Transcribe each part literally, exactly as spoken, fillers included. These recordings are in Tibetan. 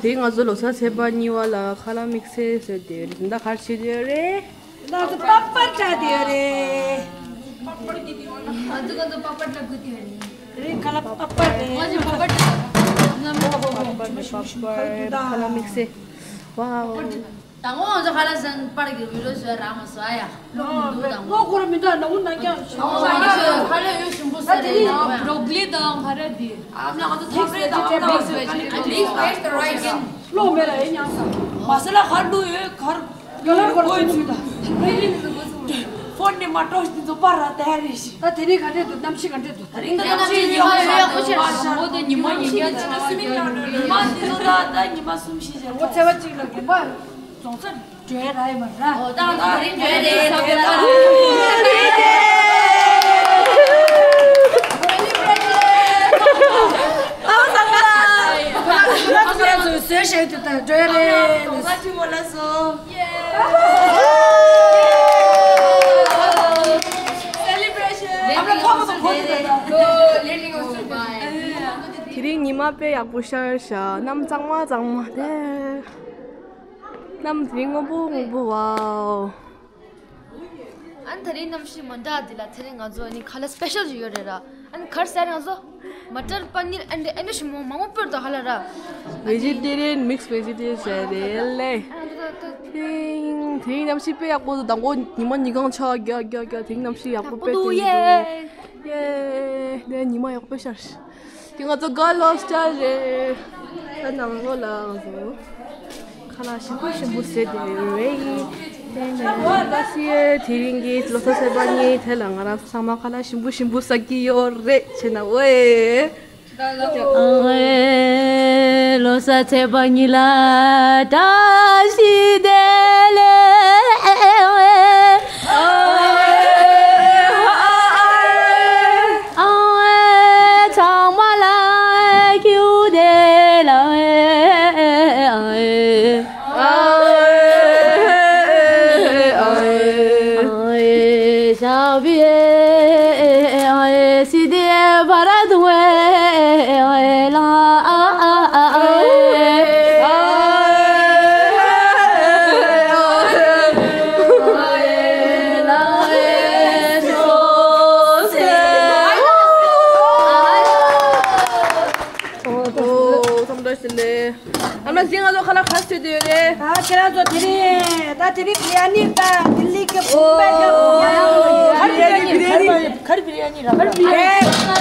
དེ་ང་ཚོ་ལོ་གསར་ཚེས་པ་གཉིས་པ་ལ་ཁ་ལག་དམིགས་བསལ་བཟོས་ཏེ་ཡོད་རེད། དེ་འདྲ་ག་རེ་བྱེད་ཀྱི་ཡོད་རེད། ང་ཚོ་པག་པར་བཀྲ་བསྡད་ཡོད་རེད། ང་ཚོ་ང་ཚོ་པག་པར་བཀྲ་དགོས་ཀྱི་ཡོད་རེད། རེད། ཁ་ལག་པག་པར་རེད། ང་ཚོ་པག་པར་བཀྲ། པག་པར་རེད། པག་པར། ཁ་ལག་དམིགས་བསལ། ཝའོ། དང་པོ་ང་ཚོ་ཁ་ལག་ཟ་པར་གྱི་བི་ཌིའོ་བཟོས་རག་མ་སོང་ཨ་ཡ། ལོ་མི་འདུག་དང་པོ། ལོ་འཁོར་མི་འདུག་ནང་ནང་ཀྱང་ཞིམ་པོ་ཟ་རེད། ཁ་ལག་ཡོད་ཞིམ་པོ་ཟ་རེད། ད་དེ་ནི་བྲོ་ཀོ་ལི་དང་ཧ་ར་དི། ཨ་ང་ཚོ་ཐབ་རེད་དང་ཨ་ང་ཚོ་མིག་སི་ཝེ་ཇི། མིག་སི་ཝེ་ཇི་དང་རའི་སི་ཨིན། ལོ་མེད་ལ་ཨེ་ཉང་ས། མ་ས་ལ་ཧར་ལུ་ཡོད་གར། ག་ལ་གར་ཚུགས་མི་འདུག་ཕོན་ནི་མ་སྤྲོ་ཞིག་འདུག་པར་ར་དེ་རེད་ཞིག་ད་དེ་རིང་ག་འདྲས་འདུག་གནམ་གཤིས་ག་འདྲས་འདུག་ད་རིང་གནམ་གཤིས་ཉི་མ་ཡོད་ཡག་པོ་ཤར། ཞོགས་པ་དེ་ཉི་མ་ཉིན་རྒྱབ་ཆ་ཉི་མ་འདི་ཚོ་ད་ད་ཉི་མ་གསུམ་བཞི་ཞག་ལོ་ཚེས་པ་གཅིག་ལ་དགོན་པ་རྫོང་སར་འགྲོ་ཡ་ར་ཡི་མ་ར། ཨོ་ད་ང་ཚོ་དེ་རིང་འགྲོ་ཡ་རེད། ཨ་ས་ང་ཚོ་བཟོས་བཞག་དུས་ད་འགྲོ་ཡ་རེད། ད་ཅི་མོ་ལ་སོ། དེ་རིང་ཉི་མ་དཔེ་ཡག་པོ་ཤར་ཤག་གནམ་གཙང་མ་གཙང་མ་དེ། གནམ་དེ་རིང་སྔོན་པོ་སྔོན་པོ་ཝའོ། ཨ་ནི་དེ་རིང་གནམ་གཤིས་མ་འདྲ་འདི་ལ་དེ་རིང་ང་ཚོ་ཨ་ནི་ཁ་ལག་སི་པེ་ཤལ་ཞིག་ཡོད་རེད་ར། ཨ་ནི་ག་རེ་ཟེར་ང་ཚོ། མ་ཊར་པ་ནིར་ཨན་ཌི་ཨན་ཌི་ཞིམ་པོ་མང་པོ་སྤོས་དང་ཧ་ལ་ར། ཝེ་ཇི་ཊེ་རི་ཡན་མིག་སི་ཝེ་ཇི་ཊེ་རི་ཡན་ཟེར་རེད་ལེ། དེ་རིང་དེ་རིང་གནམ་གཤིས་དཔེ་ཡག་པོ་འདུག་དང་པོ་ཉི་མ་ཉིན་གང་ཆར་རྒྱག་རྒྱག་རྒྱག་དེ་རིང་གནམ་གཤིས་ཡག་པོ་དཔེ་ཡག་པོ་འདུག་དེ་ཡེ། ཡེ། དེ་ཉི་མ་ཡག་པོ་ཤར། དེ་ང་ཚོ་གར་ལོ་སི་ཊལ་རེད། ད་ནང་ལོགས་ལ་ང་ཚོ། ཁ་ལག་ཞིམ་པོ་ཞིམ་པོ་བཟས་ཏེ་རེད། དེ་ནས་ད་སི་ཡེ་དེ་རིང་གི་ལོ་གསར་ཚེས་པ་གཉིས་དེ་ལ་ང་རང་ཚང་མ་ཁ་ལག་ཞིམ་པོ་ཞིམ་པོ་ཟ་གི་ཡོད་རེད་བྱས་ན་ཝེ། ལོ་གསར་ཚེས་པ་གཉིས་ལ་བཀྲ་ཤིས་བདེ་ལེགས། ཨང་ཨེ་ཚང་མ་ལ་སྐྱིད་བདེ་ལ་ཨེ་ཨང་ཨེ། ཨང་ཨེ་ཨང་ཨེ་ཨང་ཨེ་ཞབས་ཨེ་ཨང་ཨེ་སི་དེ་བ་ར་དུང་ཨེ་ཨང་ཨེ་ལ་ཨ་ཨ་ཨ་ཨང་ཨེ། ཨོ་ཚང་མ་བཀྲ་ཤིས་བདེ་ལེགས། ཨ་མ་ཟིན་ང་ཚོ་ཁ་ལག་ག་རེ་བཟོས་བསྡད་ཡོད་རེད། ད་ཁྱེད་རང་ཚོ་དེ་རིང་ད་དེ་རིང་བི་རི་ཡ་ནི་ད་དིལ་ལི་གི་བུམ་པའི་གི་ཨོ། བི་རི་ཡ་ནི། ག་རེ་བི་རི་ཡ་ནི་ར། བི་རི་ཡ་ནི་ར། བི་རི་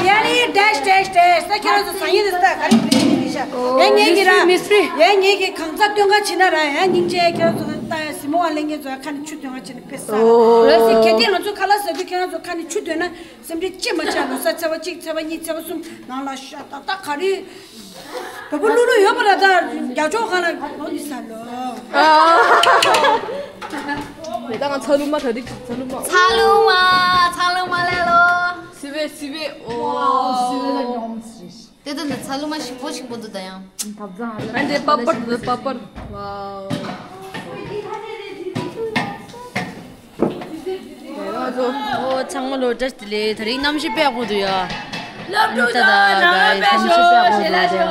ཡ་ནི་ཌེཤ་ཌེཤ་ཌེཤ་ད་ཁྱེད་རང་ཚོ་ཟ་ཡིན་རེད། ད་ག་རེ་བི་རི་ཡ་ནི་རེད་ཤག་ཡ་ངེད་ཀྱི་ར། མིས་ཊི་རི། ཡ་ངེད་ཀྱི་གང་ཚ་སྟོན་ག་ཕྱིན་ན་ར་ཡ་སྙིང་རྗེ། ཁྱེད་རང་ཚོ་ད་སི་མོ་བ་ལེན་མཁན་ཚོ་ཡ་ཁ་ནས་ཆུ་འདོན་ག་ཕྱིན་ན་དཔེ་ཟ་ར། ཨོ། ར་སི་གལ་ཏེ་ང་ཚོ་ཁ་ལག་ཟ་དུས་ཁྱེད་རང་ཚོ་ཁ་ནས་ཆུ་འདོན་ན། སེམས་ཁྲལ་ཅི་མ་བྱ། ལོ་གསར་ཚེས་པ་གཅིག་ཚེས་པ་གཉིས་ཚེས་པ་གསུམ་ནང་ལ་ཤ་ཏག་ཏག་ག་རེ། བ་སྤུ་ལུ་ལུ་ཡོད་པ་ལ་ད་རྒྱ་ཕྱོགས་གང་ལ་ལོ་འདི་ས་ལོ། ད་ང་ཚ་ལུ་མ་ད་རིག་ཚ་ལུ་མ། ཚ་ལུ་མ་ཚ་ལུ་མ་ལེ་ལོ། སི་བེ་སི་བེ་ཨོ། སི་བེ་ལ་ཉོམ་སི། དེ་ད་ནི་ཚ་ལུ་མ་ཞིམ་པོ་ཞིམ་པོ་འདུག་ད་ཡང་། ཨ་འདྲེ་པ་པར་འདུག་པ་པར། ཝའོ། ཨོ་ཚང་མ་ལོ་བཀྲ་ཤིས་བདེ་ལེགས། ད་རིང་གནམ་གཤིས་དཔེ་ཡག་པོ་འདུག་ཡ། ཨ་ནི་ད་ད་ག་གནམ་གཤིས་དཔེ་ཡག་པོ་འདུག་ད།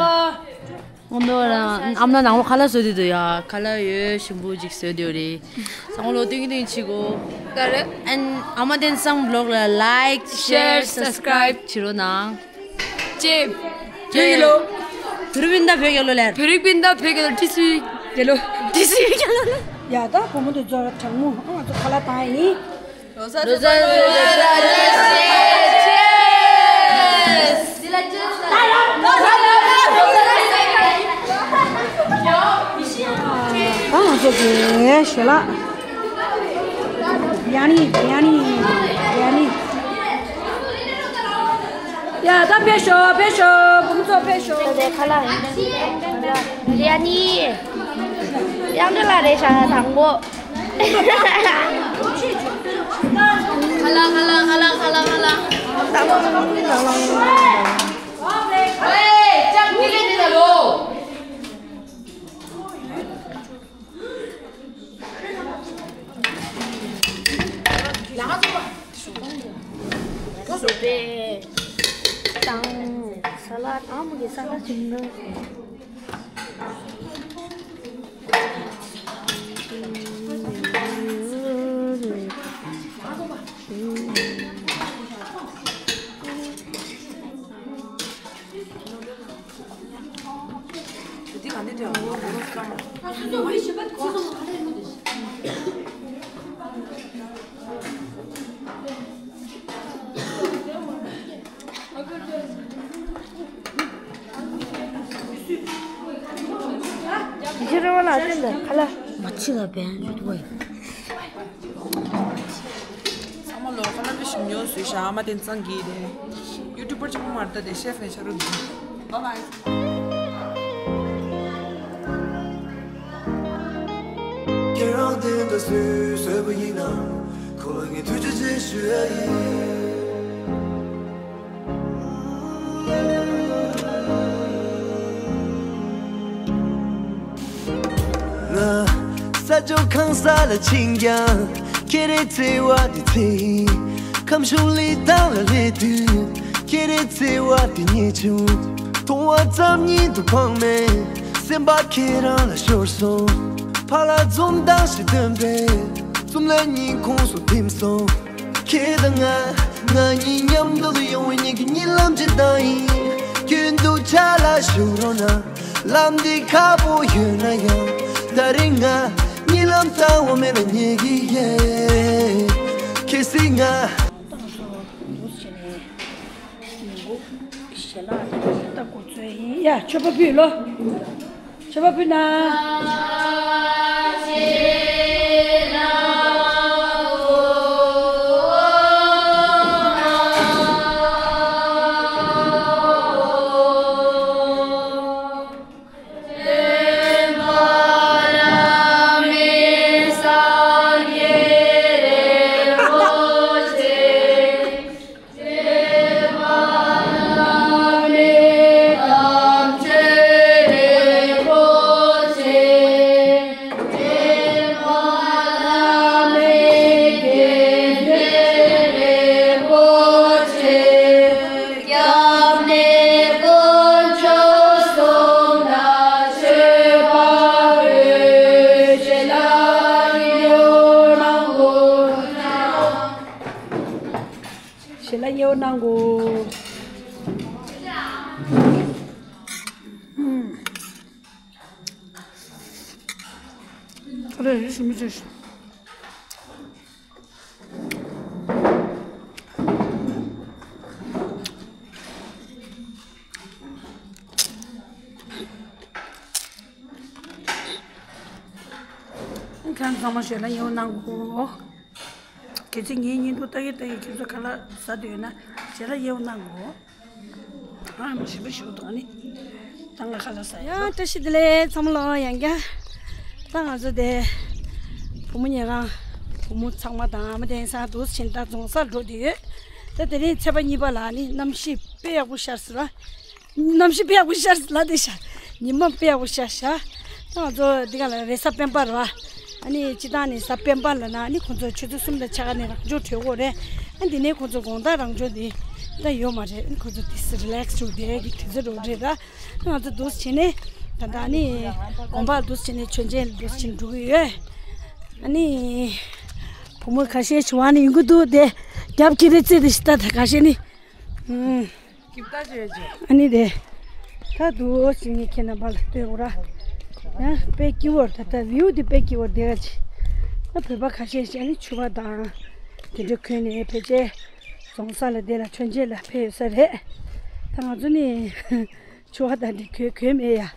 ཨོ་མདོ་རང་ཨ་མ་ན་ནང་ལོགས་ཁ་ལག་བཟོས་ཏེ་འདུག་ཡ། ཁ་ལག་ཡོད་ཞིམ་པོ་ཅིག་བཟོས་ཏེ་ཡོད་རེད། ཚང་མ་ལོ་སྟོན་གི་སྟོན་གི་བྱེད་གོ། ག་རེ། ཨན་ཨ་མ་བསྟན་བཟང་བི་ལོག་ལ་ལའིཀ་ཤེར་སབ་སི་ཀ་རའིབ་བྱེད་རོགས་གནང་། ཅེ། བོད་ཀྱི་ལོ། བོད་རིགས་སྤུན་ཟླ་བོད་རྒྱལ་ལོ་ལེར། བོད་རིགས་སྤུན་ཟླ་བོད་རྒྱལ་ལོ། ཏི་སི་རྒྱལ་ལོ། ཏི་སི་རྒྱལ་ལོ་ལེར། ཡ་ད་བུ་མོ་དེ་ཚོ་གྲང་མོ་ང་ཚོ་ཁ་ལག་བཏང་ཡིན། ལོ་གསར་ལོ་གསར་ལོ་གསར་ལོ་གསར། ཨ་ང་ཚོ་གི་ཞལ་ལག་བི་རི་ཡ་ནི་བི་རི་ཡ་ནི་བི་རི་ཡ་ནི། ཡ་ད་ཕེབས་ཤོག་ཕེབས་ཤོག་བུ་མོ་ཚོ་ཕེབས་ཤོག་ད་ལྟའི་ཁ་ལག་ཡང་འདྲ་ལ་རེད་ཤག་དང་པོ། ཁ་ལག་ཁ་ལག་ཁ་ལག་ཁ་ལག་ཁ་ལག་དང་། ས་ལད། ཨ་མ་གི་ས་ལད་བྱིན་ནོ། ཕྱི་རོལ་ལ་སྟོན་དང་ཁ་ལག་མ་ཕྱི་ལ་བན་ཡོད་དུ་བས། ཚང་མ་ལོ་ཁ་ལག་པའི་ཞིམ་ཉོ་བཟོས་ཤག་ཨ་མ་དེ་ཚང་གི་རེད། ཡུ་ཊུབ་པར་གཅིག་པུ་མ་རེད་ད། དེ་ཤེ་ཕི་ནས་ཆ་རུ་འདུག Bye bye. ཁྱེད་རང་དེ་འདྲ་བཟོས་བཟོས་པ་ཡིན་ན། ཁོ་ལ་ངས་ཐུགས་རྗེ་ཆེ་ཞུ་ཡ་ཡིན། ང་ས་ཕྱོགས་གང་ས་ལ་ཕྱིན་ཀྱང་། ཁྱེད་རའི་བརྩེ་བ་དེ་ཚེ་ཡིན། ཁམས་གཞུང་ལི་ཐང་ལ་སླེབས་དུས། ཁྱེད་རའི་བརྩེ་བ་དེ་རྙེད་བྱུང་། མཐོང་བ་ཙམ་ཉིད་དུ་ཕངས་མེད། སེམས་པ་ཁྱེད་རང་ལ་ཤོར་སོང་། ཕར་ལ་འཛུམ་མདངས་ཤིག་སྟོན་པས། འཛུམ་ལ་སྙིང་ཁོང་སུ་ཐིམ་སོང་། ཁྱེད་དང་ང་། ང་གཉིས་མཉམ་དུ་ཡོང་བའི་གཉིད་ཀྱི་གཉིད་ལམ་ཇི་ལྟར་ཡིན། ཁྱོད་འདུག་ཆ་ལ་བཞུགས་རོགས་གནང་། ལམ་འདི་ཁག་པོ་ཡོད་ན་ཡང་། ད་རེས་ང་གཉིད་ལམ་བཏང་བ་མེད་ན་ཉལ་གི་ཡིན། གལ་སྲིད་ང་། ཞལ་ལག་ད་འགོ་ཚུགས་ཡིན་ཡ། མཆོད་པ་ཕུལ་ལོ། མཆོད་པ་ཕུལ་ན། ཞལ་ལག་གཡར་གནང་གོ། ཨ་རེ་རེ་ཞུ་མི་བྱེད་ཤོག་ཁྱེད་ཚང་མ་ཞལ་ལག་གཡར་གནང་གོ། གལ་སྲིད་ངའི་བརྙན་ཐུང་ལྟ་གི་ལྟ་གི་ཁྱེད་ཚོ་ཁ་ལག་ཟ་འདོད་ཡོད་ན་ཞལ་ལག་གཡར་གནང་གོ། ཨ་མ་ཞིམ་པོ་ཞིག་འདུག་ཨ་ནི། ད་ང་ཁ་ལག་ཟ་ཡ། ཡ་བཀྲ་ཤིས་བདེ་ལེགས་ཚང་མ་ལོ། ཡང་བསྐྱར་ད་ང་ཚོ་དེ་བུ་མོ་ཉལ་ཁང་། བུ་མོ་ཚང་མ་དང་ཨ་མ་དེ་ས་འདུག་ཕྱིན་ད་རྫོང་སར་འགྲོ་བསྡད་ཡོད། ད་དེ་རིང་ཚེས་པ་གཉིས་པ་ལ་ནི་གནམ་གཤིས་དཔེ་ཡག་པོ་ཤར་སོང་ལ། གནམ་གཤིས་དཔེ་ཡག་པོ་ཤར་སོང་ལ་དེ་ཤར། ཉི་མ་དཔེ་ཡག་པོ་ཤར་ཤག་ད་ང་ཚོ་འདི་ག་ལ་རེས་གཟའ་སྤེན་པ་རེད་བ། ཨ་ནི་སྤྱི་བཏང་ནས་གཟའ་སྤེན་པ་ལ་ན་ཨ་ནི་ཁོང་ཚོ་ཆུ་ཚོད་གསུམ་དང་ཕྱེད་ཀ་ནས་རང་སྦྱོང་གྲོལ་གོ་རེད། ཨ་འདི་ནས་ཁོང་ཚོ་དགོང་དག་རང་སྦྱོང་དེ་ད་ཡོད་མ་རེད། ཨ་ནི་ཁོང་ཚོ་དེ་སི་རི་ལེག་སི་བྱུང་བསྡད་ཀྱི་དུས་ཚོད་རོགས་རེད་ད། ང་ཚོ་འདུག་སེ་བྱས་ནས་ད་ལྟ་ནི་དགོན་པར་འདུག་སེ་བྱས་ནས་མཆོད་མཇལ་འདུག་སེ་བྱས་ནས་འགྲོ་གི་ཡོད། ཨ་ནི་བུ་མོ་ཁ་ཤས་བྱུང་བ་ནི་ཡོང་གི་འདུག་དེ་རྒྱབ་ཀྱི་རེད་ཙེ་དེ་ཤི་ད་ད་ཁ་ཤས་ནི། ཨུམ། ཨ་ནི་དེ། ད་འདུག་སེ་ངས་ཁྱེད་རྣམ་པ་ལ་སྟོན་འོ་ར། ཡང་དཔེ་སྐྱིད་པོ་རེད་ད། ད་བིའུ་དེ་དཔེ་སྐྱིད་པོ་རེད་དེ་ག་ཅི། ད་བོད་པ་ཁ་ཤས་ཤིག་ཨ་ནི་ཕྱུ་པ་དང་། དེ་འདྲ་གོན་ནས་ཕལ་ཆེར་རྫོང་ས་ལ་དེ་ལ་མཆོད་མཇལ་ལ་ཕེབས་ཡོད་ས་རེད། ད་ང་ཚོ་ནི་ཕྱུ་པ་དང་འདྲ་གོན་གོན་མེད་ཡ།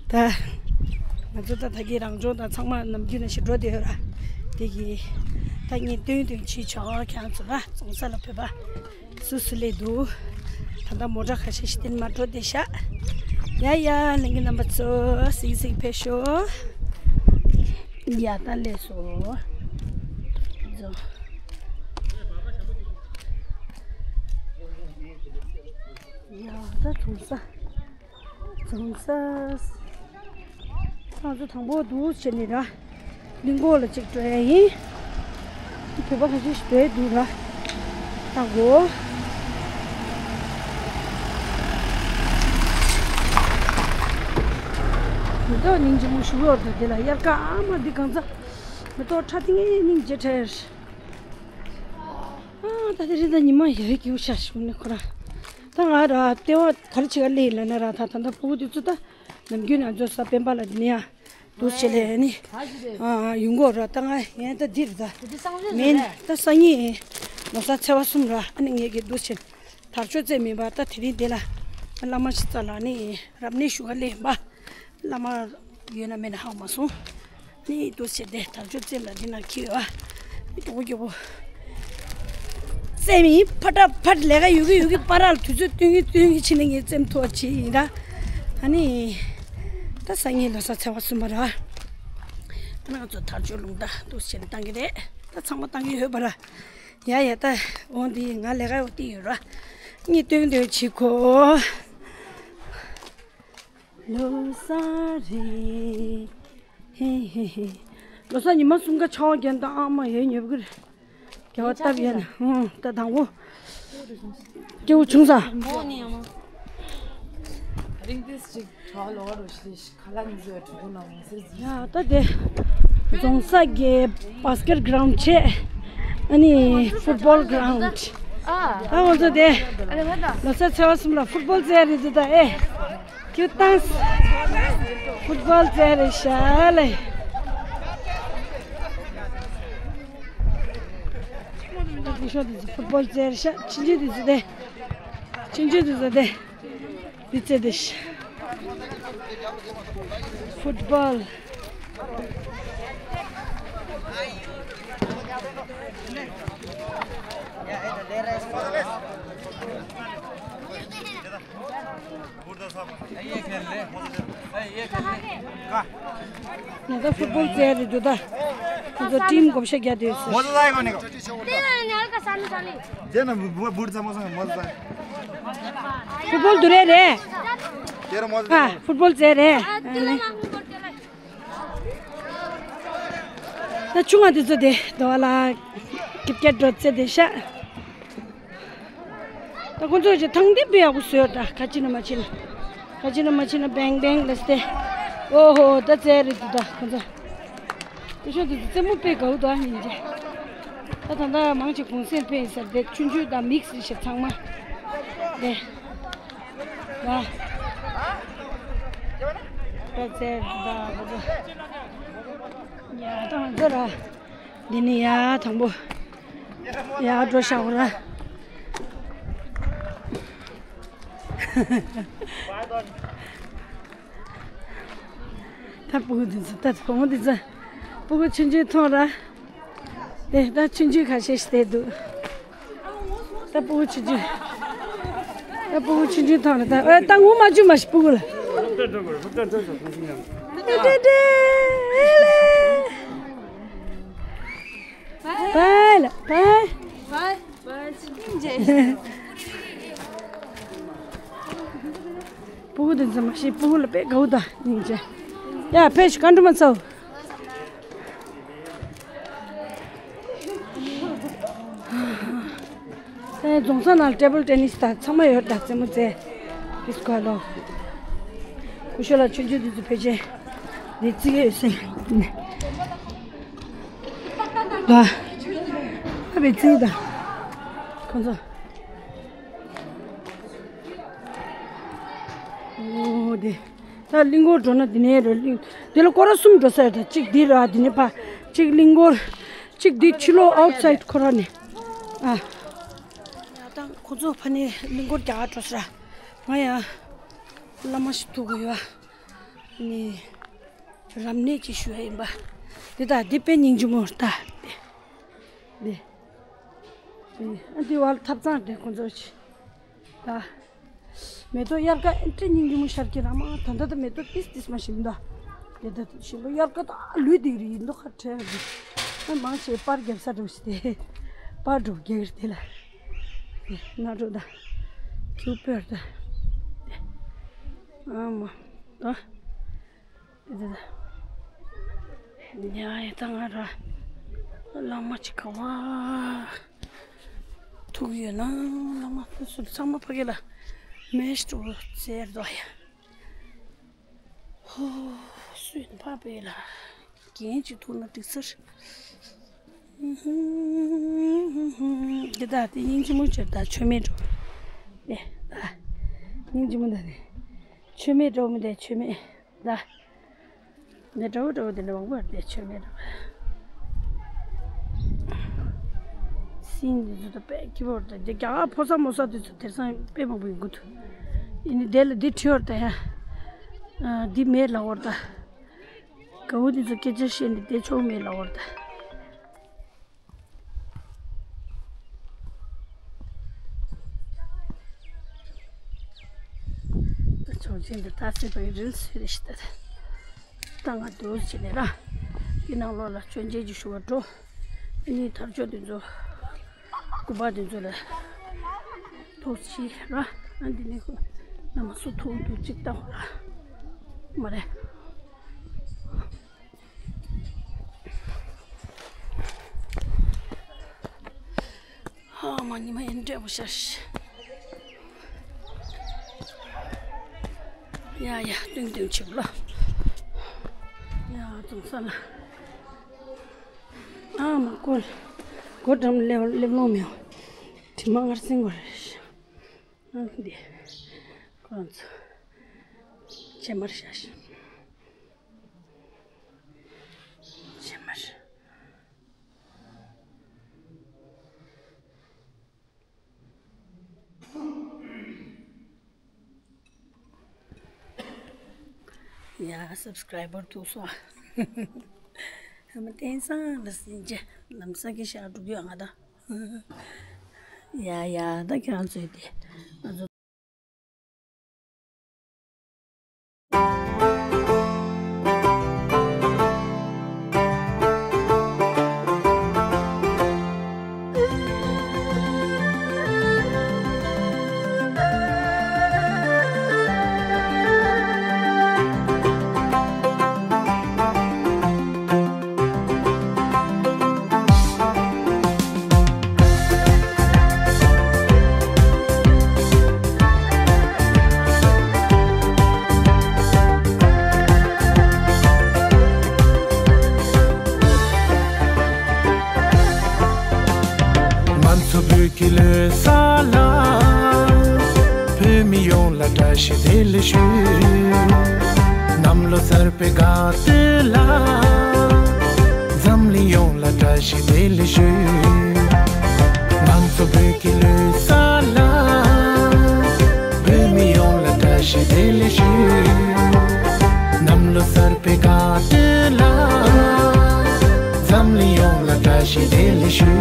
ད་ང་ཚོ་ད་ད་གིན་རང་སྦྱོང་དང་ཚང་མ་ནམ་རྒྱུན་ནང་བཞིན་འགྲོ་བསྡད་ཡོད་ར། དེ་གིས་ད་ངས་སྟོན་སྟོན་བྱེད་ཆོག་ཁྱེད་རང་ཚོ་ལ་རྫོང་ས་ལ་བོད་པ། སུ་སུ་སླེབས་འདུག་ད་ལྟ་མོ་ཊ་ཁ་ཤས་ཤིག་བསྟན་མར་འགྲོ་བསྡད་ཤག་ཡ་ཡ། ལྷན་རྒྱས་རྣམ་པ་ཚོ་གཟིགས་གཟིགས་ཕེབས་ཤོག་ཡ་ད་སླེབས་སོང་། ཡ་ད་རྫོང་ས། རྫོང་ས། ང་ཚོ་དང་པོ་འདུག་བྱས་ནས་ར། གླིང་སྐོར་ལ་གཅིག་འགྲོ་ཡ་ཡིན། བོད་པ་ཁ་ཤས་ཤིག་འགྲོ་ཡ་འདུག་ར། ལྟ་གོ། མེ་ཏོག་སྙིང་རྗེ་མོ་ཞིག་ཡོད་རེད་དེ་ལ། དབྱར་ཁ་ཨ་མ་འདི་གང་ཚ། མེ་ཏོག་ཁྲ་ཐིང་ངེ་སྙིང་རྗེ་ཁྲ་ཡ་རེད། ཨ་ད་དེ་རིང་ད་ཉི་མ་ཡག་གི་ཡོད་ཤག་ཞུ་ནས་ཁོ་ར། ད་ང་ར་ལྟེ་བ་ག་རེ་བྱེད་ག་སླེབས་ཡིན་ལབ་ན་ར། ད་ད་ད་སྤུ་གུ་དེ་ཚོ་ད་ནམ་རྒྱུན་ང་ཚོ་ས་སྤེན་པ་ལ་དེ་ནས་ཡ་འདུག་བྱས་ལས་ནི་ཨ་ཡོང་གོ་ར། ད་ང་ཡན་ད་འདིར་ད་མིན་ད་སང་ཉིན་ལོ་གསར་ཚེས་པ་གསུམ་ར། ཨ་ནི་ངས་གི་འདུག་བྱས་དར་ལྕོག་རྩེ་མིན་པ། ད་དེ་རིང་དེ་ལ་བླ་མ་ཤི་ཙ་ལ་ནི་རབ་གནས་ཞུ་ག་སླེབས་པ། བླ་མ་ཡོད་ན་མེད་ན་ཧ་གོ་མ་སོང་། ནི་འདུག་བྱས་ཏེ་དར་ལྕོག་རྩེ་ལ་འདི་ན་འཁྱེར་ཡོད་ཨ། མགྱོགས་པོ་མགྱོགས་པོ། རྩེ་མི་ཕ་ཏྲ་ཕ་ལས་ཀ་ཡོད་གི་ཡོད་གི་པ་ར་ལ་དུས་ཚོད་སྟོན་གི་སྟོན་གི་ཕྱིན་ནས་ངས་རྩེམ་ཐོག་ཅིག་ཡིན་ད། ཨ་ནི། ད་སང་ཉིན་ལོ་གསར་ཚེས་པ་གསུམ་པ་ར། ད་ང་ཚོ་དར་ལྕོག་ལུང་ད་འདུག་བྱས་ནས་བཏང་གི་རེད། ད་ཚང་མ་བཏང་གི་ཡོད་པ་ར། ཡ་ཡ་ད་འོང་འདི་ང་ལས་ཀ་འོ་དེ་ཡོད་ར། གཉིད་སྟོན་སྟོན་བྱེད་གོ། ལོ་གསར་རེད། ཧེ་ཧེ་ཧེ། ལོ་གསར་ཉི་མ་གསུམ་ཀ་ཆར་པ་བརྒྱབ་ན་ད་ཨ་མ་ཡོད་མྱོང་གི་རེད། རྒྱལ་བ་སྟབས་ཡན་ཧུང་ད་དང་པོ། སྐྱེ་བོ་བྱུང་ས། ཡ་ད་དེ། རྫོང་ས་གི་བྷ་སི་ཀེཊ་གྷ་རའུན་ཌི་བྱས། ཨ་ནི་ཕུཊ་བོལ་གྷ་རའུན་ཌི། ད་ང་ཚོ་དེ། ལོ་གསར་ཚེས་པ་གསུམ་ལ་ཕུཊ་བོལ་རྩེ་རེད་འདུག་ད་ཨེ། ཁྱོད་ཏང་། ཕུཊ་བོལ་རྩེ་རེད་ཤག་ལེ། ཕུཊ་བོལ་རྩེ་རེད་ཤག་ཕྱི་འཇུག་དུས་ཚོད་དེ། ཕྱི་འཇུག་དུས་ཚོད་དེ། འདི་རྩེ་དེ་ཤག་ཕུཊ་བོལ། ང་ཚོ་ཕུཊ་བོལ་རྩེ་རེད་འདུག་ད། ཁོ་ཚོ་ཊིམ་བགོ་བཤའ་རྒྱག་དུས་སུ། ཕུཊ་བོལ་འདུག་རེད་རེད། ཨ་ཕུཊ་བོལ་རྩེ་རེད། ད་ཆུང་བ་དེ་ཚོ་དེ་དོ་ལ་ཀིཊ་ཀེཊ་འགྲོ་རྩེ་དེ་ཤག་ད་ཁོ་ཚོས་ཀྱི་ཐང་འདི་དཔེ་ཡག་པོ་བཟོས་ད། ཁ་ཅིག་ན་མ་ཅིག་ན། ཁ་ཅིག་ན་མ་ཅིག་ན་བེང་བེང་ལབ་སྟེ། ཨོ་ཧོ་ད་རྩེ་རེད་འདུག་ད་ཁོ་ཚོ། དེ་ཤོག་དེ་ཚོ་རྩེད་མོ་དཔེ་དགའ་བོ་འདུག་ཨ་སྙིང་རྗེ། ད་ད་ད་མང་ཆེ་གུང་སེང་དཔེ་ཡིན་ས་རེད། ཆུང་ཆུང་དང་མིག་སི་ཞིག་ཚང་མ། དེ། ད། ད་རྩེ་རེད་འདུག་ད་ཁོ་ཚོ། ཡ་ད་ང་ཚོ་ར། འདི་ནི་ཡ་དང་པོ། ཡ་འགྲོ་ཤག་ར། ད་སྤུ་གུ་འདི་ཚོ་ད་བུ་མོ་འདི་ཚོ། སྤུ་གུ་ཆུང་ཆུང་མཐོང་ར། དེ་ད་ཆུང་ཆུང་ཁ་ཤས་ཤིག་བསྡད་འདུག་ད་སྤུ་གུ་ཆུང་ཆུང་། ད་སྤུ་གུ་ཆུང་ཆུང་མཐོང་ར། ད་ཨ་ད་ངུ་མ་བཅུག་མ་ཤི་སྤུ་གུ་ལ། ཏེ་ཏེ་ཏེ་ཨེ་ལེ། བའི་ལ་བའི། སྤུ་གུ་དེ་ཚོ་མ་ཤེས། སྤུ་གུ་ལ་དཔེ་དགའ་བོ་ད་སྙིང་རྗེ། ཡ་ཕེ་ཤི་ཀ་འགྲོ་མ་ཚར། ཨེ་རྫོང་ས་ནང་ལ་ཊེ་བལ་ཊེ་ནིས་དང་ཚང་མ་ཡོད་ད། རྩེད་མོ་རྩེ། ཨིས་ཀ་ལོ། ཀུ་ཤོ་ལ་ཆུང་ཆུང་དེ་ཚོ་ཕལ་ཆེར་འདི་རྩེ་གི་ཡོད་སྲིད། ད་ཨ་བའི་རྩེ་ད་ཁོང་ཚོ། ཨོ་དེ། ད་གླིང་སྐོར་འགྲོ་ན་འདི་ནས་རེད། གླིང་། འདི་ལ་སྐོར་ར་གསུམ་འགྲོ་ས་ཡོད་ད། གཅིག་འདི་ར་འདི་ནས་ཕར། གཅིག་གླིང་སྐོར། གཅིག་འདི་ཕྱི་ལོགས་ཨའུཊ་སའིཌ་ཁོ་ར་ནས། ཨ། ད་ཁོ་ཚོ་ཕ་ནས་གླིང་སྐོར་རྒྱག་འགྲོ་ས་ར། ང་ཡང་བླ་མ་ཞིག་ཐུག་གི་ཡོད། ནི། རབ་གནས་ཅིག་ཞུ་ཡ་ཡིན་པ། འདི་ད་འདི་དཔེ་སྙིང་རྗེ་མོ་རེད་ད། འདི། ཨ་འདི་བར་ཐབ་ཚང་དེ་ཁོང་ཚོ་ཆེ། ད། མེ་ཏོག་དབྱར་ཁ་ཨེ་འདྲ་སྙིང་རྗེ་མོ་ཤར་གྱི་ར་མ། ད་ལྟ་ད་མེ་ཏོག་ཏིས་ཏིས་མ་ཞིམ་ད། དེ་ད་ཞིམ་པོ་དབྱར་ཁ་ད་ལུས་དེ་རི་ཡིན་མདོག་ཁ་བྲལ་གི། ཨ་མང་ཆེ་པར་རྒྱབ་ས་འགྲོ་ཞིག་དེ། པར་འགྲོ་རྒྱག་གི་རེད་དེ་ལ། ན་འགྲོ་ད། ཁྱུ་པར་ད། ཨ་མ། ཨ། དེ་དེ་དེ། ཡ་ཡ་ད་ང་ར། གླང་མ་ཅིག་ག་བ། ཐུག་ཡོད་ན་གླང་མ་ཕུ་སུ་ཚང་མ་ཕ་གི་ལ། མེ་ཤི་ཏུ་ཟེར་དོ་ཡ། ཧོ། སུ་ཡིན་ཕ་པེ་ལ། རྒན་ཅིག་ཐུག་ན་འགྲིག་ཟེར། འདི་དག་དེ་སྙིང་རྗེ་མོ་ཅིག་ད་མཆོད་མེ་འགྲོ། ཨེ་ད། སྙིང་རྗེ་མོ་ད་ནི། མཆོད་མེ་འགྲོ་མི་དེ་མཆོད་མེ་ད། འདི་འགྲོ་འགྲོ་དེ་འདྲ་མང་པོ་དེ་མཆོད་མེ་འགྲོ། སིན་འདི་ཚོ་ད་དཔེ་སྐྱིད་པོ་རེད་ད། རྒྱ་གར་ཕོ་གསར་མོ་གསར་དེ་ཚོ་དེང་སང་དཔེ་མང་པོ་ཡོང་གི་འདུག་ཡིན་ནི་དེ་ལ་འདི་ཁྲིད་ཡོད་ད་ཡ། འདི་མེད་ལ་འོར་ད། དགའ་བོ་འདི་ཚོ་སྐད་ཆ་བཤད་ནས་བསྡད་ཆོག་མེད་ལབ་པ་རེད་ད། ཆོག་མཆན་འདི་ད་སྲིད་པའི་རིལ་སུས་རེད་ཤི་ད། ད་ང་འདུག་བྱས་ནས་ར། འདི་ནང་ལོགས་ལ་མཆོད་མཇལ་གྱི་ཞུ་བ་འགྲོ། ཨ་ནི་ཐར་ཆོག་འདི་ཚོ། སྐུ་པར་འདི་ཚོ་ལ། ཐོག་ཆི་ར། ཨ་འདི་ནི་ཁོ། ན་མ་སུ་ཐུག་འདུག་ཅིག་ལྟ་བ་ར། མ་རེད། ཨ་མ་ཉི་མ་ཡིན་འདྲ་པོ་ཤར་ཤི། ཡ་ཡ་ཏུང་ཏུང་ཆིབ་ལ། ཡ་ཙོང་ས་ལ། ཨ་མ་ཀོལ། གོ་འགྲམ་སླེབས་སླེབས་ལོང་མེད། དྲི་མ་ངར་སེང་གོ་རེ་ཤི། ཨ་འདི། ཁོ་རང་ཚོ། ཕྱེ་མར་ཤ་ཤི། ཕྱེ་མར། ཡ་སབ་སི་ཀྲའི་བར་ཐུག་སོང་། ཨ་མ་བསྟན་སང་ལ་སྲིན་ཅེ་ལམ་སང་གི་ཤ་དྲུག་ཡོད་ང་ད། ཡ་ཡ་ད་ཁྱེད་རང་ཚོས་དེ་ང་ཚོ། ང་ཚོ་བོད་ཀྱི་ལོ་གསར་ལ། བོད་མི་ཡོངས་ལ་བཀྲ་ཤིས་བདེ་ལེགས་ཞུ། གནམ་ལོ་གསར་པའི་དགའ་སྟོན་ལ། འཛམ་གླིང་ཡོངས་ལ་བཀྲ་ཤིས་བདེ་ལེགས་ཞུ། ང་ཚོ་བོད་ཀྱི་ལོ་གསར་ལ། བོད་མི་ཡོངས་ལ་བཀྲ་ཤིས་བདེ་ལེགས་ཞུ། གནམ་ལོ་གསར་པའི་དགའ་སྟོན་ལ། འཛམ་གླིང་ཡོངས་ལ་བཀྲ་ཤིས་བདེ་ལེགས་ཞུ།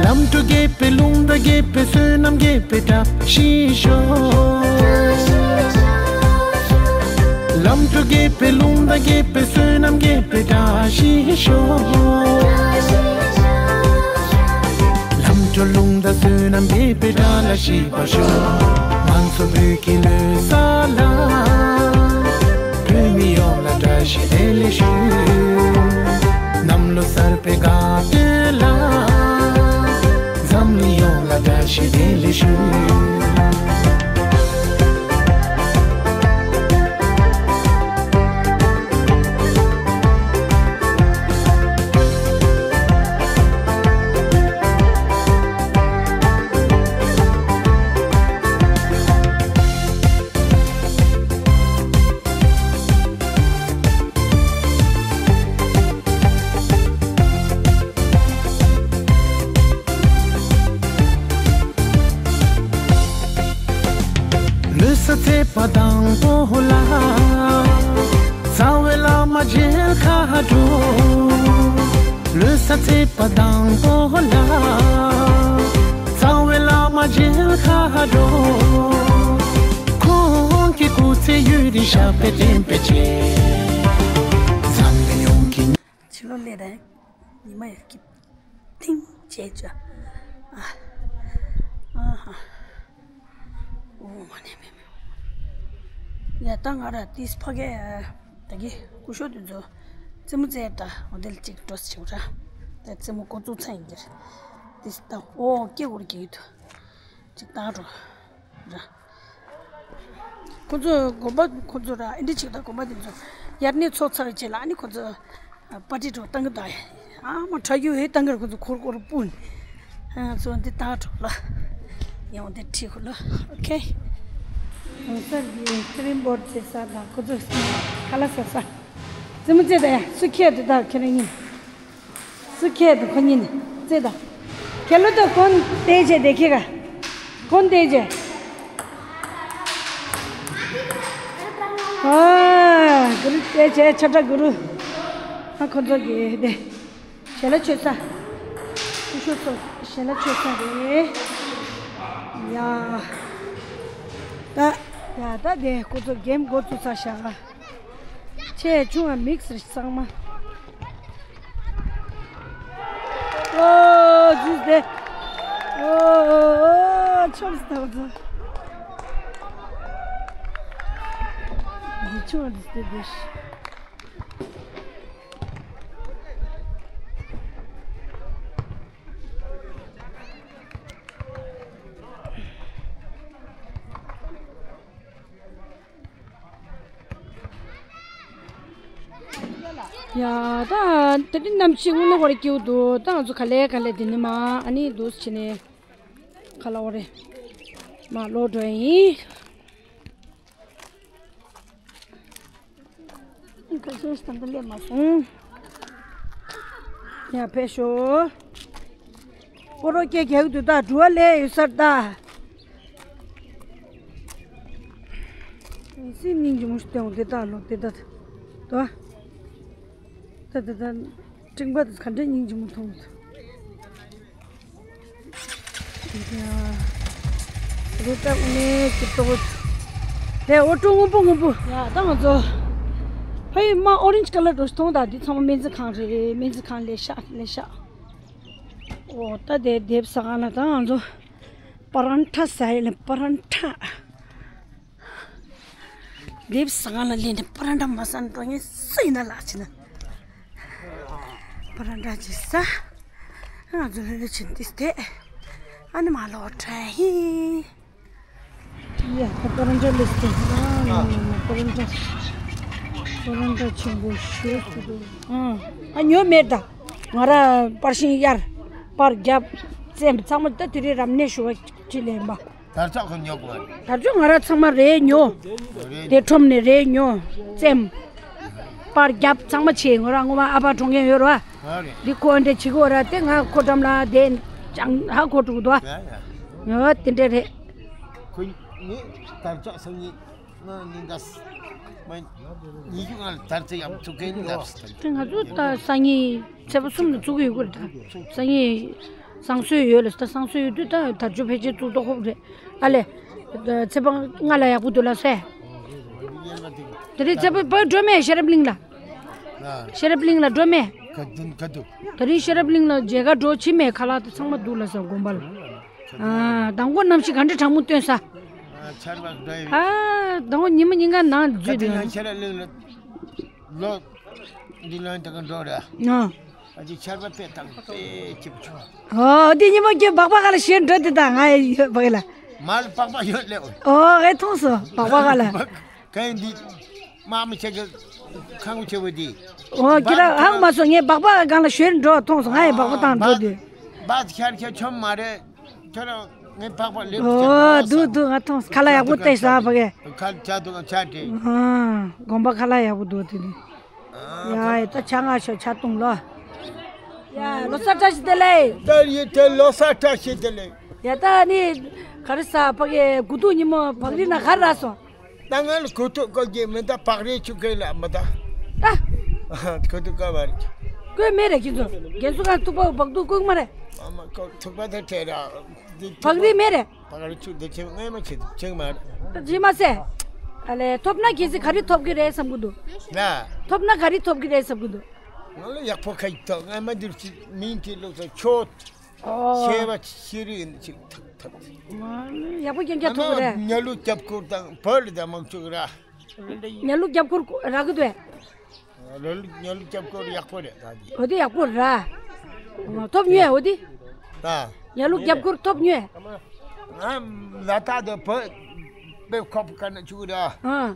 ལམ་དུ་རྒྱས་པའི་རླུང་རྟ་རྒྱས་པའི་བསོད་ནམས་རྒྱས་པའི་བཀྲ་ཤིས་ཤོག་ལམ་དུ་རྒྱས་པའི་རླུང་རྟ་རྒྱས་པའི་བསོད་ནམས་རྒྱས་པའི་བཀྲ་ཤིས་ཤོག་ལམ་དུ་རླུང་རྟ་བསོད་ནམས་རྒྱས་པའི་བཀྲ་ལ་ཤིས་པར་ཤོག་ང་ཚོ་བོད་ཀྱི་ལོ་གསར་ལ། བོད་མི་ཡོངས་ལ་བཀྲ་ཤིས་བདེ་ལེགས་ཞུ། གནམ་ལོ་གསར་པའི་དགའ་སྟོན་ལ། འཛམ་གླིང་ཡོངས་ལ་བཀྲ་ཤིས་བདེ་ལེགས་ཞུ། ལོ་གསར་ཚེས་པ་དང་པོ་ལ། རྩ་བའི་བླ་མ་མཇལ་ཁ་འགྲོ། ལོ་གསར་ཚེས་པ་དང་པོ་ལ། རྩ་བའི་བླ་མ་མཇལ་ཁ་འགྲོ། ཁོང་གི་སྐུ་ཚེ་ཡུན་རིང་ཞབས་པད་བརྟན་པའི་ཆེད། འཛམ་གླིང་ཡོངས་ཀྱི། ཕྱི་ལོགས་སླེབས་དང་ཉི་མ་ཡོད་ཀྱི་ཐིང་བྱས་ཅོ། ཨ། ཨ་ཧ། ཨོ་མ་ནེ་མེ་མེ། ཡ་ད་ང་ར་ཏིས་ཕ་གི་ད་གི་སྐུ་ཞབས་དེ་ཚོ་རྩེད་མོ་རྩེ་ད་འོ་དེ་ལ་ཅིག་འགྲོ་ཟེར་བྱས་ར། ད་རྩེད་མོ་འགོ་བཙུགས་ཚར་ཡིན་གྱི་རེད། ཏིས་ད་ཨོ་སྐད་འགུལ་གྱི་ཡོད་དོ། ཅིག་ད་འགྲོ་ར། ཁོ་ཚོ་དགོན་པ་ཁོ་ཚོ་ར་ཨེ་འདྲ་ཅིག་ད་དགོན་པ་དེ་ཚོ་ཡར་ནས་ཚོགས་ཚར་བའི་རྗེས་ལ་ཨ་ནི་ཁོ་ཚོ་པར་ཊི་འགྲོ་བཏང་གི་ད། ཨ་མ་དྲ་རྒྱུ་ཧེ་བཏང་གི་ར་ཁོ་ཚོ་འཁོར་འཁོར་སྤུན། ཨ་ཚོ་འདི་ད་འགྲོ་ལ། ཡང་འདི་ཁྲིད་ཁོ་ལ། ཨོ་ཁེ། གང་སར་གི་ཁེ་རིམ་བོར་ཚེ་ས་དང་ཁོ་ཚོ་ཁ་ལ་ས་ས། རྩེད་མོ་རྩེ་ད་ཡ་སུ་ཁྱེད་དུ་ད་ཁྱེད་རང་གཉིས། སུ་ཁྱེད་དུ་ཁོ་གཉིས་ནི་རྩེ་ད། ཁྱེད་ལོ་ད་གོན་དེ་བྱས་དེ་ཁྱེད་ག་གོན་དེ་བྱས། ཨ་གུ་རུ་དེ་བྱས་ཆ་ཏྲ་གུ་རུ། ཨ་ཁོ་ཚོ་གི་དེ། ཞལ་ལག་མཆོད་ས། སྐུ་ཞབས་ཚོ་ཞལ་ལག་མཆོད་ས་རེད། ཡ། ད། ཡ་ད་དེ་ཁོ་ཚོ་གེམ་འགོ་བཙུགས་ཚར་ཤག་ཆེ་ཆུང་བ་མིག་སེར་གཙང་མ། ཨོ་ཇུས་དེ། ཨོ་ཨོ་ཨོ་ཆོམ་སི་ཐག་ཚོ། འདི་ཆུང་བ་འདི་དེ་དེ། ཡ་ད་དེ་རིང་གནམ་གཤིས་དངོས་གནས་ཧོར་སྐྱིད་འདུག་ད་ང་ཚོ་ག་ལེ་ག་ལེ་དེ་ནི་མ་ཨ་ནི་འདུག་བྱས་ནས་ཁ་ལ་འོ་རེ་མ་ལོག་འགྲོ་ཡིན། ཁ་སང་ཞིག་ད་ལྟ་སླེབས་མ་སོང་། ཡ་ཕེབས་ཤོག་སྤོ་རོ་སྐད་རྒྱག་གི་འདུག་ད་འགྲུལ་བ་སླེབས་ཡོད་ས་རེད་ད། སེམས་སྙིང་རྗེ་མོ་ཞིག་སྟོན་འོང་དེ་དག་ལོ་དེ་དག་ད། ད་ད་ད་སྤྲིན་པ་དེ་ག་འདྲ་སྙིང་རྗེ་མོ་མཐོང་འདུག་རེད་ད་དབུ་མའི་སྐྱིད་ཏོག་ལས་ཨོ་ཀྲོ་སྔོན་པོ་སྔོན་པོ། ཡ་ད་ང་ཚོ་ཕ་ཡུལ་མ་ཨོ་རེན་ཇི་ཁ་ལར་འགྲོ་ཞིག་མཐོང་ད། འདི་ཚང་མ་སྨན་རྩིས་ཁང་རེད། སྨན་རྩིས་ཁང་ལས་ཤག་ལས་ཤག་ཨོ་ད་དེ་དེབ་ཟ་ག་ལ་ད་ང་ཚོ་པ་རན་ཁྲ་ཟ་ཡི་ལ་པ་རན་ཁྲ། དེབ་ཟ་ག་ལ་སླེབས་ནས་པ་རན་ཁྲ་མ་ཟ་ན་འགྲོ་ངེས་སུ་ཡིན་ན་ལགས་ཕྱིན་ན། པ་རན་ཁྲ་ཅིག་ཟ། ང་ཚོ་ལྷོད་ལྷོད་ཕྱིན་ཏིས་དེ། ཨ་ནི་མ་ལོག་དྲ་ཧི། ཡ་ད་པ་རན་ཁྲ་ལས་ཏེ་ཨ་ནི་པ་རན་ཁྲ། པ་རན་ཁྲ་ཆེན་པོ་ཞེ་སུ་འདུག་ཨ་ཨ་ཉོ་མེད་ད། ང་ར་པར་ཤིང་གཡར། པར་རྒྱབ། བཙེམ་ཚང་མ་ད་དེ་རིང་རབ་གནས་ཞུ་བ་ཁྲིད་ལེན་པ། དར་ལྕོག་གི་ཉོ་དགོས། དར་ལྕོག་ང་ར་ཚང་མ་རེད་ཉོ། རེད། དེ་ཁྲོམ་ནས་རེད་ཉོ། བཙེམ། པར་རྒྱབ་ཚང་མ་བྱེད། ང་ར་སྔོན་མ་ཨ་ཕ་གྲོངས་མཁན་ཡོད་ར། ཨ་རེད། འདི་ཁོ་འདྲ་བྱེད་དགོས་ར་དེ་ང་ཁོ་འགྲམ་ལ་དེ་ཅང་ཧ་གོ་འགྲོ་གི་འདུག་ཡ་ཡ། ཡ་དེ་འདྲ་རེད། ཁོ་ནི་དར་ལྕོག་སང་ཉིན་ང་ཉིན་ག་ས་མ་ཉི་ཤུ་ང་ལ་དར་ལྕོག་ཡག་པོ་ཚུགས་མཁན་ལབ་སོང་། དེ་ང་ཚོ་ད་སང་ཉིན་ཚེས་པ་གསུམ་ལ་བཙུགས་ཀྱི་ཡོད་གི་རེད་ད། སང་ཉིན། བསང་གསོལ་ཡོད་ལ་ད་བསང་གསོལ་ཡོད་དུས་ད་དར་ལྕོག་ཕལ་ཆེར་བཙུགས་ཏོག་ཧོབ་རེད། ཨ་ལས། ཚེས་པ་ལྔ་ལ་ཡག་པོ་འདུག་ལ་སེ། དེ་རིང་ཚེས་པ་བོད་འགྲོ་མེད་ཤེས་རབ་གླིང་ལ། ཤེས་རབ་གླིང་ལ་འགྲོ་མེད། ག་དུས་ག་དུས། དེ་རིང་ཤེས་རབ་གླིང་ལ་མཇལ་ཁ་འགྲོ་ཕྱིན་མེད་ཁ་ལག་དེ་ཚང་མ་འདུག་ལ་སེ་དགོན་པ་ལ། ཨ་དང་པོ་གནམ་གཤིས་ག་འདྲ་གྲང་མོ་སྟོན་ས། ཨ་ཆར་པ་འགྲོ་ཡི། ཨ་དང་པོ་ཉི་མ་ཉིན་གང་ནང་འཛུལ་ག་དུས་དུས། ཡང་ཤེས་རབ་གླིང་ལ་ལོ། འདི་ལོན་དེ་ག་འགྲོ་རེད། ཨ། ཨ་ཅིག་ཆར་པ་དཔེ་དང་དཔེ་ཅིག་བྱུང་། ཨོ་འདི་ཉི་མ་ཁྱོད་སྦག་སྦག་ག་ལ་ཞེན་འགྲོ་དེ་དང་ང་ཡི་ཡོད་སྦག་ལ། མར་སྦག་སྦག་ཡོད་ལེ་འོ། ཨོ་ཨེ་མཐོང་སོང་སྦག་སྦག་ག་ལ། ག་ཡིན་འདི། དམག་མི་ཆེ་གི་ཁང་ཆེ་བོ་འདི། ཨོ་ཁྱེད་རང་ཧང་མ་སོང་ངས་སྦག་སྦག་ག་སྒང་ལ་ཞེན་འགྲོ་མཐོང་སོང་ང་ཡི་སྦག་སྦག་དང་འགྲོ་དེ། སྦག་ཤར་ཁྱེད་ཆོམ་མ་རེད། ཁྱོད་རང་ངའི་པགས་པ་ལེབ་ཨོ་འདུག་འདུག་ང་མཐོང་ཁ་ལག་ཡག་པོ་བལྟས་ས་ཕ་གི། ཁ་ཆ་འདུག་ང་ཆ་དྲི། ཨ་དགོན་པ་ཁ་ལག་ཡག་པོ་འདུག་དེ་ནི། ཡ་ཡ་ད་ཆ་ང་ཤོ་ཆ་བཏུང་ལོ། ཡ་ལོ་གསར་བཀྲ་ཤིས་བདེ་ལེགས། ད་ཡི་དེ་ལོ་གསར་བཀྲ་ཤིས་བདེ་ལེགས། ཡ་ད་ནི་ག་རེ་ས་ཕ་གི་དགུ་ཐུག་ཉིན་མོ་བག་རི་ན་ག་ར་སོང་། ད་ང་ལ་གོ་ཐུག་བཀའ་རྒྱུ་མི་ད་བག་རེ་ཆུ་གེ་ལ་མི་ད། ད། གོ་ཐུག་བཀའ་བར། བཀོད་མེད་རེད་ཁྱེད་ཚོ། རྒན་གསོ་ཁང་ཐུག་པ་བག་ཐུག་བཀོད་མ་རེད། ཨ་མ་ཁོ་ཐུག་པ་ད་ཁྲེ་ར། བག་རེ་མེད་རེད། བག་རེ་ཆུ་དེ་ཆེ་ངས་མ་ཆེ་ཆེ་མ་རེད། ད་ཇི་མ་སེ། ཨ་ལས་ཐོབ་ན་ཁྱེད་ཚོ་ག་རེ་ཐོབ་ཀྱི་རེད་བསམ་གི་འདུག་ན། ཐོབ་ན་ག་རེ་ཐོབ་ཀྱི་རེད་བསམ་གི་འདུག་ང་ལ་ཡག་པོ་ཁ་ཡིག་ཐོག་ང་མ་འདིར་ཅི་མིན་གྱི་ལོག་ས་ཆོ། ཨོ། ཤེས་པ་ཤེས་རིག་ཡིན་ཅིག་ཐག་ཐག་ཡག་པོ་རྒྱན་རྒྱ་ཐུག་རེད། ཉ་ལུ་རྒྱབ་སྐོར་དང་བོད་ལ་དང་མང་ཚོགས་ར། ཉ་ལུག་རྒྱབ་སྐོར་རག་གི་འདུག་ཨེ། ལོ་ལུག་ཉ་ལུག་རྒྱབ་སྐོར་ཡག་པོ་རེད་ད་འདི། འོ་དེ་ཡག་པོ་རེད། ཐོབ་ཉོས་འོ་དེ། ད། ཉ་ལུག་རྒྱབ་སྐོར་ཐོབ་ཉོས། ང་ལ་ད་དུ་བོད་པའི་ཁོག་པ་ཀ་ན་བཅུག་ར། ཨ།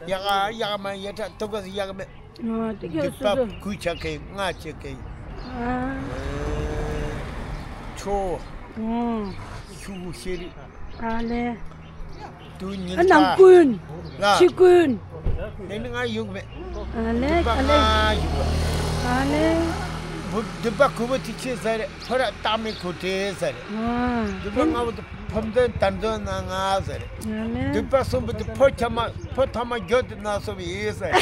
ཡག་ཡག་མ་ཡ་ད་དུ་ག་ཡག་མེད། ཨ་དེ་ག་འདི་སོ་པ་སོ། གུས་ཆ་གེ་ང་ཆ་གེ། ཨ། ཆོ། ཨ། ཆུ་ཤེ་རི། ཨ་ལེ། དུ་ཉིན་ཨ་ནང་ཀུན། ལ། ཕྱི་ཀུན། ནི་ནི་ང་ཡུག་མེད། ཨ་ལེ་ཨ་ལེ། ང་ཡུག་མེད། ཨ་ལེ། བུ་འདི་པ་ཁུ་བུ་ཏི་ཆེ་ཟ་རེད། ཕོ་ར་ཏ་མི་ཁུ་ཏེ་ཟ་རེད། ཨ་འདི་པ་ང་བུ་ཏི་ཕམ་དོན་དར་དོན་ན་ང་ཟ་རེད། ཨ་ལེ། འདི་པ་གསུམ་བུ་ཏི་ཕོ་ཁྱ་མ་ཕོ་ཐ་མ་གྱོད་དི་ན་སོ་བི་ཡེ་ཟ་རེད།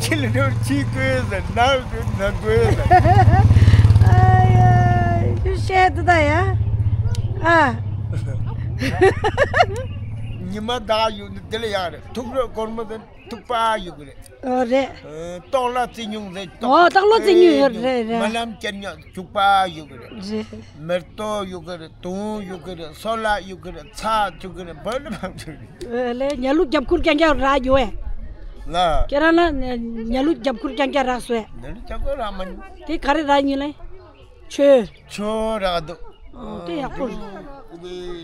ཁྱི་ལ་རོར་ཁྱི་དགོས་ཟེར། ནག་དགོས་ནག་དགོས་ཟེར། ཨ་ཡ། ཤེས་དུ་ད་ཡ། ཨ། ཉི་མ་ཟླ་ཡོད་ནི་དེ་ལ་ཡག་རེད། ཐུག་རོགས་སྒོར་མོ་དེ་ཐུག་པ་ཡོད་གི་རེད། ཨོ་རེད། ཏོག་ལ་རྩི་ཉུང་ཟེར། ཏོག་ཨོ་སྟག་ལོ་རྩི་ཉུང་ཡོད་རེད་རེད། མ་ལམ་སྐྱེར་ཉག་བྱུག་པ་ཡོད་གི་རེད། རེད། མེར་ཏོག་ཡོད་གི་རེད། དུང་ཡོད་གི་རེད། སོ་ལ་ཡོད་གི་རེད། ཚྭ་ཡོད་གི་རེད། བོད་ལ་མ་ཡོད་གི་རེད། ལས་ཉ་ལུག་རྒྱབ་ཁུར་རྐྱང་རྐྱང་རག་ཡོད་ཨེ། ལ། ཁྱེད་རང་ལ་ཉ་ལུག་རྒྱབ་ཁུར་རྐྱང་རྐྱང་རག་སོང་ཨེ། ཉ་ལུག་རྒྱབ་ཁུར་རག་མ་ཉོ། དེ་ག་རེ་རག་ཉོ་ལེ། ཆོས། ཆོས་རག་འདུག་ཨོ་དེ་ཡག་པོ་རེད།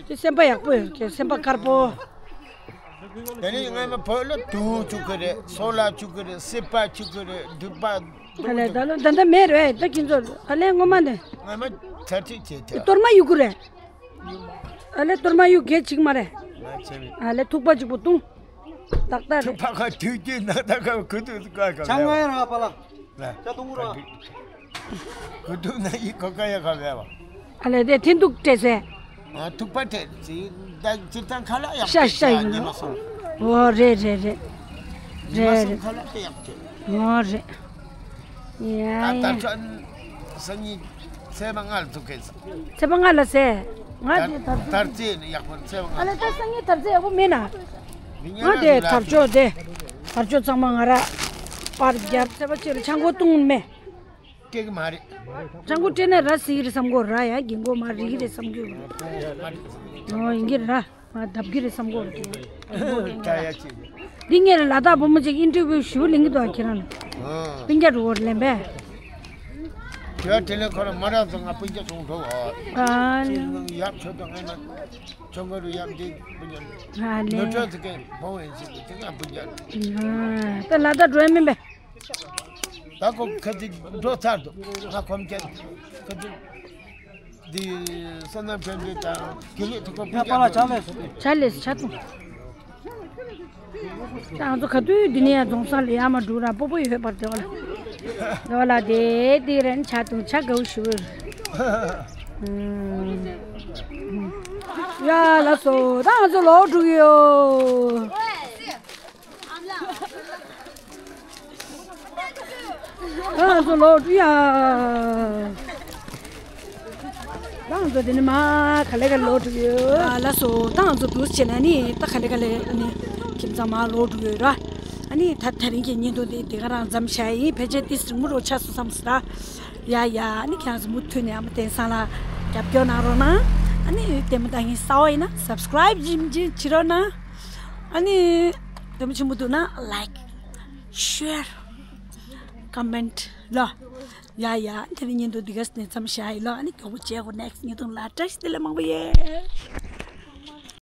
དེ་སེམས་པ་ཡག་པོ་ཡོད་ཀྱི་སེམས་པ་དཀར་པོ། དེ་ནས་སྔ་མ་བོད་ལ་དུང་བཅུག་གི་རེད། སོ་ལ་བཅུག་གི་རེད། སྲིད་པ་བཅུག་གི་རེད། སྡུག་པ། ཨ་ལས་ད་ལོ་ད་ལྟ་མེད་རེད་ད་ཁྱེད་ཚོ། ཨ་ལས་སྔོན་མ་ནས། སྔ་མ་ཚར་གཅིག་བྱས་ཐལ། གཏོར་མ་གཡུག་གི་རེད། ཨ་ལས་གཏོར་མ་གཡུག་གལ་ཆིག་མ་རེད། ང་ཆེ་བས། ཨ་ལས་ཐུག་པ་གཅིག་པུ་བཏུང་། ཏག་ཏག་རེད། ཐུག་པ་ཁ་དུས་རྒྱུན་ན་ད་ཁ་ཁུ་ཐུག་ཁ་ཁ་ཆང་ང་ཡ་ར་པ་ལ། ལ། ཅ་དུང་ར། གུ་དུ་ན་ཡི་གོ་ཀ་ཡ་ག་བས་བ། ཨ་ལས་དེ་ཐིན་ཐུག་སྤྲད་སེ། ཐུག་པ་སྤྲད་ཅི། ད་སྤྱིར་བཏང་ཁ་ལག་ཡག་ཤ་ཤ་ཡིན་ཉི་མ་ནོ། སོང་། ཨོ་རེད་རེད་རེད། ཉི་མ་རེད་སོང་རེད། ཁ་ལག་དེ་ཡག་ཅིག་ཨོ་རེད། ཡ་ད་ཡ། ད་ཚོད་སང་ཉིན་ཚེས་པ་ལྔ་ལ་ཐུག་གི་ཚེས་པ་ལྔ་ལ་སེ། ང་དེ་དར་དར་རྩེ་ནི་ཡག་པོ་ཚེས་པ་ལྔ། ཨ་ལས་ད་སང་ཉིན་དར་རྩེ་ཡག་པོ་མེད་ན། མི་ཉན་ང་དེ་ན་དར་ལ་ལྕོག་དེ། དར་ལྕོག་ཚང་མ་ང་ར་པར་རྒྱབ་ཚེས་པ་ཕྱི་ལ་ཆང་སྒོ་བཏུང་མེད། སྤྲད་གི་མ་རེད། ཆང་སྒོ་སྤྲད་ན་ར་སི་གི་རེད་བསམ་གོ་ར་ཡ་གི་མགོ་མ་རི་གི་རེད་བསམ་གྱི་ཡོད། ཨོ་ཡིན་གྱི་ར་མ་བརྡབ་གི་རེད་བསམ་གོ་ར་ད་ཡ་ཅིག་འདི་ངས་ལ་དྭགས་བུ་མོ་ཅིག་ཨིན་ཊར་བིའུ་ཞུ་ལེན་གི་འདུག་ཁྱེད་རང་ལ། སྤུན་ཀྱག་རུ་བོར་ལེན་པས། དེ་བ་དེ་ལས་ཁོ་ར་མ་ར་ཚོ་ང་སྤུན་ཀྱག་ཚོང་འགྲོ་བ། ཨ་ནི། ཡབ་ཆོས་དང་ངས་ན་ཆོ་ག་རུ་ཡབ་འདི་སྤུན་ཀྱག་ཨ་ནི། ནོར་འཁྲུལ་ཚིག་གི་བོང་བའི་ཚིག་གི་དེ་ང་སྤུན་ཀྱག་ད་ལ་དྭགས་འགྲོ་ཡ་མིན་པས། ད་ཁོ་ཁ་ཅིག་འགྲོ་ཚར་འདུག་ང་ཁོམ་ཁྱེད་ཁ་ཅིག་འདི་ས་ན་ཕན་འདི་དང་དགེ་ལེགས་ཐུག་པ་ཡ་པ་ལ་ཕུག་ཆ་ལེ་སོ། ཆ་ལེ་སོ་ཆ་ཐུང་། ང་ཚོ་ག་དུས་འདི་ནས་ཡང་རྫོང་སར་ལ་ཡར་མ་འགྲོ་ར་སྤོ་བོ་ཡོད་པར་དེ་བ་ལ། དེ་བ་ལ་དེ་དེ་རན་ཆ་ཐུང་ཆ་དགའ་བོ་ཞུ་བོ། ཡ་ལ་སོ་ད་ང་ཚོ་ལོག་འགྲོ་གི་ཡོད། ང་ཚོ་ལོག་འགྲོ་ཡ། ང་ཚོ་དེ་ནི་མ་ག་ལེ་ག་ལོག་འགྲོ་ཡོད། ལ་སོ་ད་ང་ཚོ་འདུག་བྱས་ན་ནི་ད་ག་ལེ་ག་ལེ་ནི་ཁྱིམ་ཚང་མ་ལོག་འགྲོ་ཡོད་ར། ཨ་ནི་ད་ད་རིང་གི་བརྙན་ཐུང་དེ་དེ་ག་རང་མཚམས་བཞག་ཡིན། ཕལ་ཆེར་ཏིས་རིང་མོ་རོ་ཆགས་སོང་བསམ་སོང་ད། ཡ་ཡ་ཨ་ནི་ཁྱེད་རང་ཚོ་མུ་མཐུད་ནས་ཨ་མ་བསྟན་སང་ལ་རྒྱབ་སྐྱོར་གནང་རོགས་གནང་། ཨ་ནི་ལྟད་མོ་ལྟ་མཁན་གསར་པ་ཡིན་ན་སབ་སི་ཀ་རའིབ་ཇིམ་ཇིམ་བྱེད་རོགས་གནང་། ཨ་ནི་ལྟད་མོ་ཆེན་པོ་འདུག་ན་ལའིཀ་ཤེར་ཀོ་མེན་ཊི་ལོ། ཡ་ཡ་དེ་རིང་བརྙན་ཐུང་འདི་ག་ནས་མཚམས་བཞག་ཡིན་ལོ། ཨ་ནི་མགྱོགས་པོ་བྱས་གོ་ནེག་སི་ཊི་བརྙན་ཐུང་ལ་བཀྲ་ཤིས་བདེ་ལེགས་མང་པོ་ཡོད།